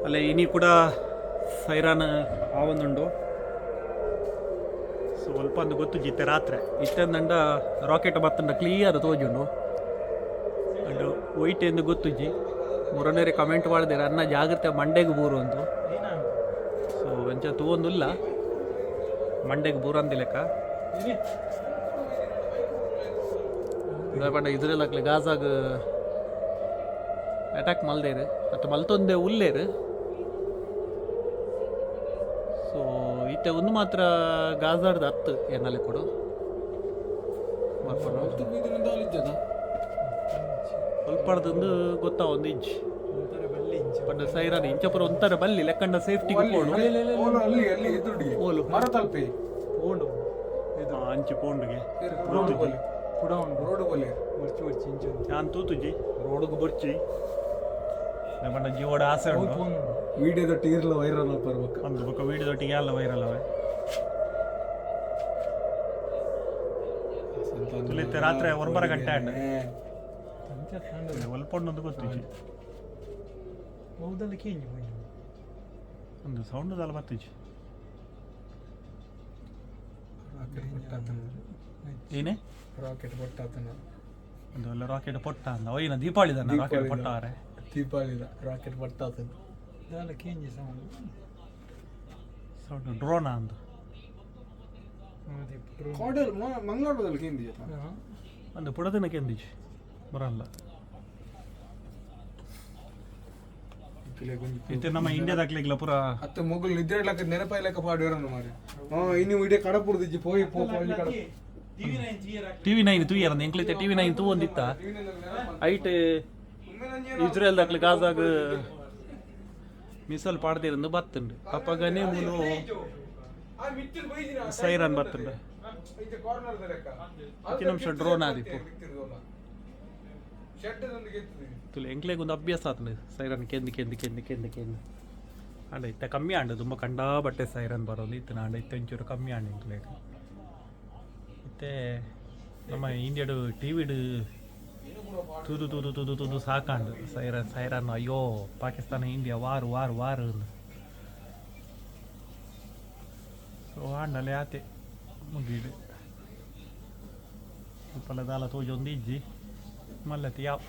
ಅಲ್ಲ ಇನಿ ಕೂಡ ಸೈರಾನ್ ಆವೊಂದುಂಡು. ಸೊ ಅಲ್ಪ ಒಂದು ಗೊತ್ತುಜಿ ಇತ್ತೆ ರಾತ್ರೆ ಇತ್ತೆ ನಂಡ ರಾಕೆಟ್ ಬತ್ತಂಡ ಕ್ಲಿಯರ್ ತೋಜುಂಡು. ಅಂಡ್ ವೈಟ್ ಎಂದು ಗೊತ್ತುಜಿ. ಮುರನೇರೆ ಕಮೆಂಟ್ ಮಾಡಿದ್ರೆ ಅನ್ನ ಜಾಗ್ರತೆ ಮಂಡೆಗೆ ಬೂರು ಅಂದು. ಸೊ ಎಂಚ ತೂವೊಂದುಲ್ಲ ಮಂಡೆಗೆ ಬೂರಂದಿ ಲೆಕ್ಕ. ಪಂಡ ಇಸ್ರೇಲ್ ಅಕ್ಲೆ ಗಾಜಾಗ್ ಅಟ್ಯಾಕ್ ಮಲ್ದೇರು ಅತ್ತ ಮಲ್ತೊಂದೆ ಉಲ್ಲೇರು. ಸೊ ಇತ್ತೆ ಒಂದು ಮಾತ್ರ ಗಾಜಾಡ್ದ ಅತ್ತು ಎನ್ನಲೆ ಕೊಡು ಅಲ್ಪಡ್ದೊಂದು ಗೊತ್ತಾ ಒಂದು ಇಂಚ್ ಪಂಡ ಸೈರಾನ್ ಇಂಚಪುರ ಒಂಥರ ಬಲ್ಲಿ ಲೆಕ್ಕಂಡ ಸೇಫ್ಟಿಗೆ ಪೋಡು. ಓಲು ಅಲ್ಲಿ ಅಲ್ಲಿ ಎದುರುಡಿ. ಓಲು? ಮರ ತಲ್ಪಿ. ಪೋಂಡು. ಅಂಚಿ ಪೋಂಡುಗೆ. ರೋಡ್ ಬಲ್ಲಿ, ರೋಡ್ ಬಲ್ಲಿ. ಮುರ್ಚಿ ಮುರ್ಚಿ ಇಂಚ. ನಾನು ತೂತುಜಿ, ರೋಡ್ಗ್ ಬೊರ್ಚಿ ಪಂಡ ಜೀವಡ ಆಸೆ ಉಂಟು. ವಿಡಿಯೋದೊಟ್ಟಿಗೆ ಇರಲ್ಲ ವೈರಲ್ ಬರ್ಬೇಕು. ಒಂದು ಬೊಕ್ಕ ವೀಡಿಯೋದೊಟ್ಟಿಗೆ ಅಲ್ಲ ವೈರಲ್ ಅವೇ. ತುಲಿತೆ ರಾತ್ರಿ 9 ಗಂಟೆ ಆಂಡ್. ಒಲ್ಪೊಂಡೊಂದು ಗೊತ್ತಿಜ್ಜಿ. ಹೌದಲ್ಲ, ಕೇಂಜಿ ಪೋಂಡು. ಒಂದು ಸೌಂಡ್ ದಾಲ ಬತ್ತಿಜ್ಜಿ. ರಾಕೆಟ್ ಪಟ್ಟಾತನ. ಏನೇ? ರಾಕೆಟ್ ಪಟ್ಟಾತನ. ಒಂದು ಎಲ್ಲ ರಾಕೆಟ್ ಪೊಟ್ಟ ಅಂದ ಒಯ್ಯಿನ ದೀಪಾವಳಿ ದಾನ ರಾಕೆಟ್ ಪೊಟ್ಟಾರೆ. ದೀಪಾವಳಿದ ರಾಕೆಟ್ ಪಟ್ಟಾತನ. ದಾಲ ಕೇಂಜಿ ಸೌಂಡ್. ಸೌಂಡ್ ಡ್ರೋನ್ ಅಂದು. ಕಾಡಲ್ ಮಂಗಳೂರದಲ್ಲಿ ಕೇಂದ್ರೀಯ. ಒಂದು ಪುಡದಿನ ಕೆಂದಿಜಿ ಬರಲ್ಲ. ಇತ್ತೆ ನಮ್ಮ ಇಂಡಿಯಾದಾಕ್ಲಿಗ್ಲ ಪೂರ. ಅತ್ತ ಮೊಗಲ್ ನಿದ್ರೆ ಲೆಕ್ಕ ನೆನಪಾಯಿ ಲೆಕ್ಕ ಪಾಡುವರನ್ನು ಮಾರೆ. ಹಾ, ಇನ್ನು ಇಡೀ ಕಡಪುಡ್ದಿಜ್ಜಿ ಪೋಯಿ ಪೋ ಪೋಯಿ ಕಡ. ಟಿವಿ 9 ತೂಯರ ಎಂಕ್ಲಿತ್ತೆ ಟಿವಿ 9 ತೂ ಒಂದಿತ್ತ ಐಟ್ ಇಸ್ರೇಲ್ ದಾಕ್ಲಿ ಗಾಜಾಗ್ ಮಿಸಲ್ ಪಾಡ್ದಿರಂದು ಬತ್ತುಂಡು. ಅಪ್ಪಗನೇ ಮೂಲು ಸೈರನ್ ಬತ್ತುಂಡು. ಹತ್ತು ನಿಮಿಷ ಡ್ರೋನ್ ಆದಿಪ್ಪು. ತುಲೆ ಎಂಕ್ಲೆಗ್ ಒಂದು ಅಭ್ಯಾಸ ಆತಂಡು ಸೈರನ್ ಕೆಂದು ಕೆಂದು ಕೆಂದು ಕೆಂದು ಕೆಂದು. ಆಂಡ ಇತ್ತೆ ಕಮ್ಮಿ ಆಂಡ. ತುಂಬ ಕಂಡಾ ಬಟ್ಟೆ ಸೈರನ್ ಬರೋದು ಇತ್ತು. ಆಂಡ ಇತ್ತೆ ಒಂಚೂರು ಕಮ್ಮಿ ಆಂಡ ಎಂಕ್ಲೆಗ್. ಇತ್ತೆ ನಮ್ಮ ಇಂಡಿಯಾಡು ಟಿವಿಡು ತೂದು ತೂದು ತೂದು ತೂದು ಸಾಕಾಂಡು ಸೈರನ್ ಸೈರನ್. ಅಯ್ಯೋ, Pakistan India war war war. ಸೊ ಆಂಡಲೆ ಆತೆ ಮುಗೀಡು. ಇಪ್ಪಲ ದಾಲ ತೋಜೊಂದು ಇಜ್ಜಿ ಮಲ್ಲತಿ ಯಾವ.